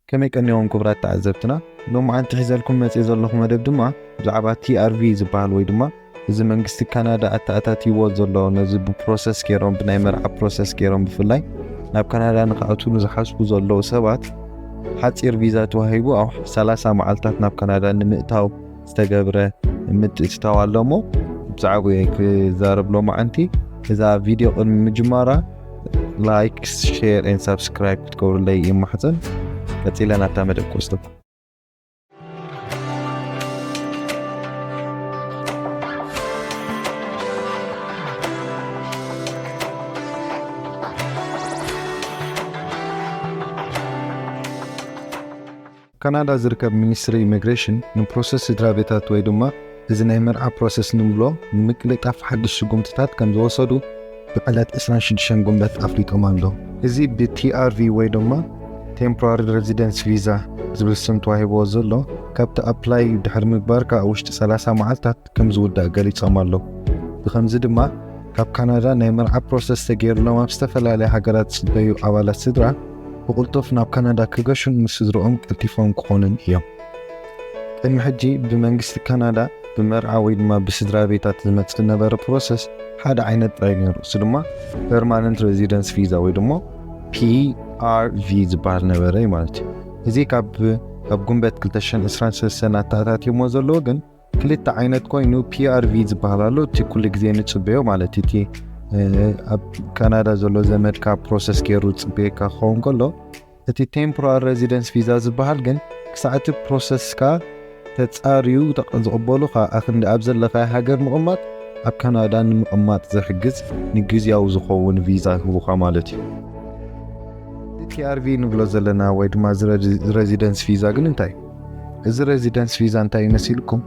ከመይ ቀኒዎም ክቡራት ተዓዘብትና? ሎማዓንቲ ሒዘልኩም መፅእ ዘለኹ መደብ ድማ ብዛዕባ ቲ ኣር ቪ ዝበሃል ወይ ድማ እዚ መንግስቲ ካናዳ ኣተኣታቲዎ ዘሎ ነዚ ብፕሮሰስ ገይሮም ብናይ መርዓ ፕሮሰስ ገይሮም ብፍላይ ናብ ካናዳ ንክኣትዉ ንዝሓስቡ ዘለዉ ሰባት ሓፂር ቪዛ ተዋሂቡ ኣብ ሰላሳ መዓልታት ናብ ካናዳ ንምእታው ዝተገብረ ምትእትታው ኣሎ እሞ ብዛዕባኡ እየ ክዛረብ ሎማዓንቲ። እዛ ቪድዮ ቅድሚ ምጅማራ ላይክ፣ ሼር ኤን ሳብስክራይብ ክትገብሩለይ ይማሕፀን። ቀፂለ ናብታ መደብ ክወስደኩም። ካናዳ ዝርከብ ሚኒስትሪ ኢሚግሬሽን ንፕሮሰስ ስድራ ቤታት ወይ ድማ እዚ ናይ መርዓ ፕሮሰስ ንብሎ ንምቅልጣፍ ሓድሽ ስጉምትታት ከም ዝወሰዱ ብዕለት ዕስራን ሽዱሽተን ጉንበት ኣፍሊጦም ኣሎ። እዚ ብ ቲ ኣር ቪ ወይ ድማ ቴምፖራሪ ሬዚደንስ ቪዛ ዝብል ስም ተዋሂብዎ ዘሎ ካብቲ ኣፕላይ ድሕሪ ምግባርካ ኣብ ውሽጢ ሰላሳ መዓልታት ከም ዝውዳእ ገሊጾም ኣለዉ። ብኸምዚ ድማ ካብ ካናዳ ናይ መርዓ ፕሮሰስ ተገይሩሎም ኣብ ዝተፈላለያ ሃገራት ዝጽበዩ ኣባላት ስድራ ብቕልጡፍ ናብ ካናዳ ክገሹን ምስ ስድርኦም ቀልጢፎም ክኾኑን እዮም። ቅድሚ ሕጂ ብመንግስቲ ካናዳ ብመርዓ ወይ ድማ ብስድራ ቤታት ዝመጽእ ዝነበረ ፕሮሰስ ሓደ ዓይነት ጥራይ ነይሩ። እሱ ድማ ፐርማነንት ሬዚደንስ ቪዛ ወይ ድማ ፒ ኣር ቪ ዝበሃል ነበረ እዩ ማለት እዩ። እዚ ካብ ኣብ ጉንበት ክልተ ሽሕን ዕስራን ሰለስተን ኣተኣታትዮሞ ዘለዎ ግን ክልተ ዓይነት ኮይኑ ፒ ኣር ቪ ዝበሃል ኣሎ። እቲ ኩሉ ግዜ ንጽበዮ ማለት እቲ እ፣ ኣብ ካናዳ ዘሎ ዘመድካ ፕሮሰስ ገይሩ ዝጽበየካ ክኸውን ከሎ እቲ ቴምፖራሪ ሬዚደንስ ቪዛ ዝበሃል ግን ክሳዕ እቲ ፕሮሰስካ ተጻርዩ ተቕ- ዝቕበሉኻ ኣኽንዲ ኣብ ዘለኻዮ ሃገር ምቕማጥ ኣብ ካናዳ ንምቕማጥ ዝሕግዝ ንግዝያዊ ዝኸውን ቪዛ ይህቡኻ ማለት እዩ። እዚ ቲ ኣር ቪ ንብሎ ዘለና ወይ ድማ እዚ ረዚ- ሬዚደንስ ቪዛ ግን እንታይ እዩ? እዚ ሬዚደንስ ቪዛ እንታይ እዩ መሲልኩም?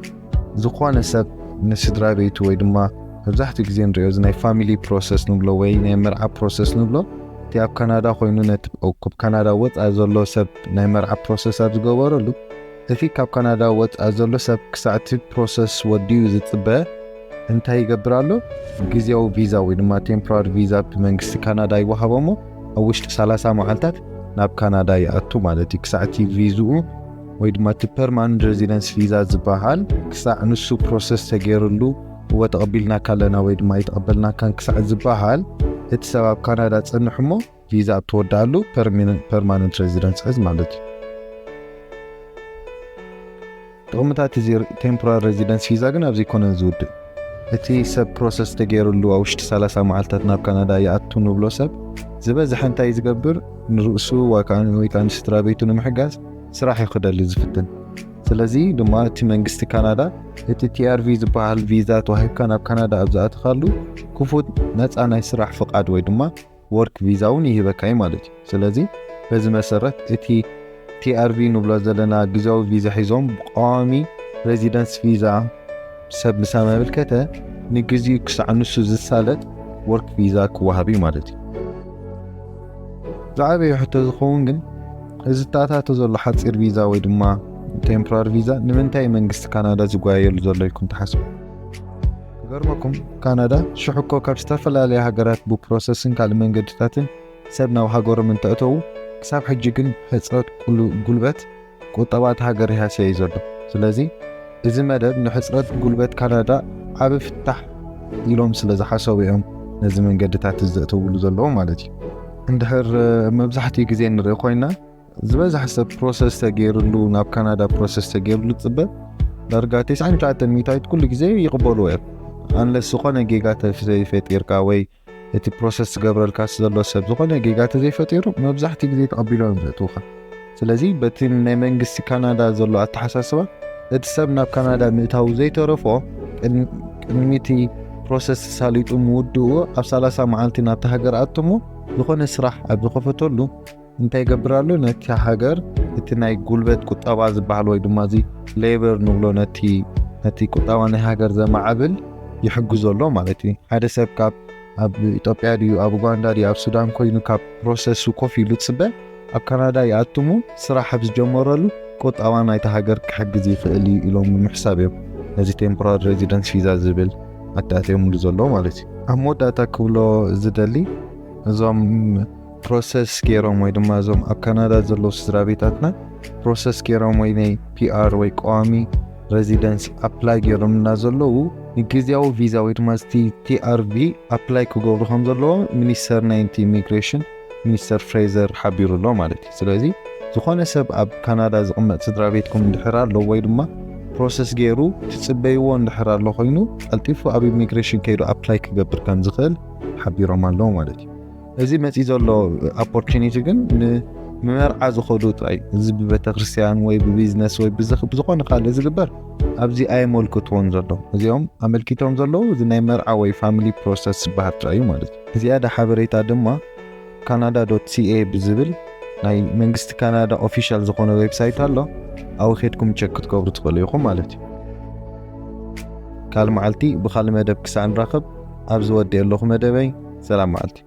ዝኾነ ሰብ ንስድራ ቤቱ ወይ ድማ መብዛሕትኡ ግዜ ንሪኦ እዚ ናይ ፋሚሊ ፕሮሰስ ንብሎ ወይ ናይ መርዓ ፕሮሰስ ንብሎ እቲ ኣብ ካናዳ ኮይኑ ነቲ ካብ ካናዳ ወፃ ዘሎ ሰብ ናይ መርዓ ፕሮሰስ ኣብ ዝገበረሉ እቲ ካብ ካናዳ ወፃ ዘሎ ሰብ ክሳዕ እቲ ፕሮሰስ ወዲኡ ዝፅበ እንታይ ይገብር ኣሎ? ግዜያዊ ቪዛ ወይ ድማ ቴምፖራሪ ቪዛ ብመንግስቲ ካናዳ ይወሃቦ እሞ ኣብ ውሽጢ ሰላሳ መዓልታት ናብ ካናዳ ይኣቱ ማለት እዩ። ክሳዕ እቲ ቪዝኡ ወይ ድማ እቲ ፐርማነንት ሬዚደንስ ቪዛ ዝበሃል ክሳዕ ንሱ ፕሮሰስ ተገይርሉ እወ ተቐቢልናካ ኣለና ወይ ድማ ኣይተቐበልናካን ክሳዕ ዝበሃል እቲ ሰብ ኣብ ካናዳ ጸንሕ እሞ ቪዛ ኣብ ተወድኣሉ ፐርማነንት ሬዚደንስ ሕዝ ማለት እዩ። ጥቕምታት እዚ ቴምፖራሪ ሬዚደንስ ቪዛ ግን ኣብዚ ኣይኮነን ዝውድእ። እቲ ሰብ ፕሮሰስ ተገይርሉ ኣብ ውሽጢ ሰላሳ መዓልታት ናብ ካናዳ ይኣቱ ንብሎ ሰብ ዝበዝሐ እንታይ ዝገብር ንርእሱ ወይ ከዓ ወይ ከዓ ንስድራ ቤቱ ንምሕጋዝ ስራሕ እዩ ክደሊ ዝፍትን። ስለዚ ድማ እቲ መንግስቲ ካናዳ እቲ ቲ ኣር ቪ ዝበሃል ቪዛ ተዋሂብካ ናብ ካናዳ ኣብ ዝኣተኻሉ ክፉት ነፃ ናይ ስራሕ ፍቓድ ወይ ድማ ወርክ ቪዛ እውን ይህበካ እዩ ማለት እዩ። ስለዚ በዚ መሰረት እቲ ቲ ኣር ቪ ንብሎ ዘለና ግዜያዊ ቪዛ ሒዞም ብቀዋሚ ሬዚደንስ ቪዛ ሰብ ምስ ኣመልከተ ንግዚኡ ክሳዕ ንሱ ዝሳለጥ ወርክ ቪዛ ክወሃብ እዩ ማለት እዩ። ዝዓበየ ሕቶ ዝኸውን ግን እዚ ዝተኣታቶ ዘሎ ሓፂር ቪዛ ወይ ድማ ቴምፖራሪ ቪዛ ንምንታይ መንግስቲ ካናዳ ዝጓየሉ ዘሎ ኢልኩም ትሓስቡ? ክገርመኩም ካናዳ ሽሕ እኮ ካብ ዝተፈላለያ ሃገራት ብፕሮሰስን ካልእ መንገድታትን ሰብ ናብ ሃገሮም እንተእተዉ ክሳብ ሕጂ ግን ሕፅረት ቁሉ- ጉልበት ቁጠባ እቲ ሃገር ይሃስያ እዩ ዘሎ። ስለዚ እዚ መደብ ንሕፅረት ጉልበት ካናዳ ዓቢ ፍታሕ ኢሎም ስለ ዝሓሰቡ እዮም ነዚ መንገድታት እዚ ዘእተውሉ ዘለዉ ማለት እዩ። እንድሕር መብዛሕትኡ ግዜ ንርኢ ኮይና ዝበዝሐ ሰብ ፕሮሰስ ተገይርሉ ናብ ካናዳ ፕሮሰስ ተገይርሉ ዝፅበ ዳርጋ ተስዓን ትሽዓተን ሚእታዊት ኩሉ ግዜ ይቕበልዎ እዮም። ኣንለስ ዝኾነ ጌጋ ተዘይፈጢርካ ወይ እቲ ፕሮሰስ ዝገብረልካ ዘሎ ሰብ ዝኾነ ጌጋ ተዘይፈጢሩ መብዛሕትኡ ግዜ ተቐቢሎም እዮም ዘእትውካ። ስለዚ በቲ ናይ መንግስቲ ካናዳ ዘሎ ኣተሓሳስባ እቲ ሰብ ናብ ካናዳ ምእታው ዘይተረፎ ቅድሚ- ቅድሚ እቲ ፕሮሰስ ተሳሊጡ ምውድኡ ኣብ ሰላሳ መዓልቲ ናብቲ ሃገር ኣትሞ ዝኾነ ስራሕ ኣብ ዝኸፈተሉ እንታይ ይገብር ኣሎ? ነቲ ሃገር እቲ ናይ ጉልበት ቁጠባ ዝበሃል ወይ ድማ እዚ ሌበር ንብሎ ነቲ ነቲ ቁጠባ ናይ ሃገር ዘማዕብል ይሕግዞ ኣሎ ማለት እዩ። ሓደ ሰብ ካብ ኣብ ኢትዮጵያ ድዩ ኣብ ኡጋንዳ ድዩ ኣብ ሱዳን ኮይኑ ካብ ፕሮሰሱ ኮፍ ኢሉ ፅበ ኣብ ካናዳ ይኣትሙ ስራሕ ኣብ ዝጀመረሉ ቁጠባ ናይቲ ሃገር ክሕግዝ ይኽእል እዩ ኢሎም ብምሕሳብ እዮም ነዚ ቴምፖራሪ ሬዚደንስ ቪዛ ዝብል ኣተኣትየምሉ ዘሎ ማለት እዩ። ኣብ መወዳእታ ክብሎ ዝደሊ እዞም ፕሮሰስ ገይሮም ወይ ድማ እዞም ኣብ ካናዳ ዘለዉ ስድራ ቤታትና ፕሮሰስ ገይሮም ወይ ናይ ፒኣር ወይ ቀዋሚ ሬዚደንስ ኣፕላይ ገይሮምና ዘለዉ ንግዜያዊ ቪዛ ወይ ድማ እቲ ቲኣርቪ ኣፕላይ ክገብሩ ከም ዘለዎ ሚኒስተር ናይ ኢሚግሬሽን ሚኒስተር ፍሬዘር ሓቢሩ ኣሎ ማለት እዩ። ስለዚ ዝኾነ ሰብ ኣብ ካናዳ ዝቕመጥ ስድራ ቤትኩም እንድሕር ኣሎ ወይ ድማ ፕሮሰስ ገይሩ ትጽበይዎ እንድሕር ኣሎ ኮይኑ ቀልጢፉ ኣብ ኢሚግሬሽን ከይዱ ኣፕላይ ክገብር ከም ዝኽእል ሓቢሮም ኣለዉ ማለት እዩ። እዚ መፂ ዘሎ ኦፖርቹኒቲ ግን ንመርዓ ዝኸዱ ጥራይ፣ እዚ ብቤተክርስትያን ወይ ብቢዝነስ ወይ ብዝኽ- ብዝኾነ ካልእ ዝግበር ኣብዚ ኣየመልክትዎን ዘሎ። እዚኦም ኣመልኪቶም ዘለዉ እዚ ናይ መርዓ ወይ ፋሚሊ ፕሮሰስ ዝበሃል ጥራይ እዩ ማለት እዩ። ዝያዳ ሓበሬታ ድማ ካናዳ ዶት ሲኤ ብዝብል ናይ መንግስቲ ካናዳ ኦፊሻል ዝኾነ ዌብሳይት ኣሎ። ኣብኡ ኬድኩም ቸክ ክትገብሩ ትኽእሉ ኢኹም ማለት እዩ። ካልእ መዓልቲ ብኻልእ መደብ ክሳዕ ንራኸብ ኣብዚ ወዲ ኣለኹ መደበይ። ሰላም መዓልቲ።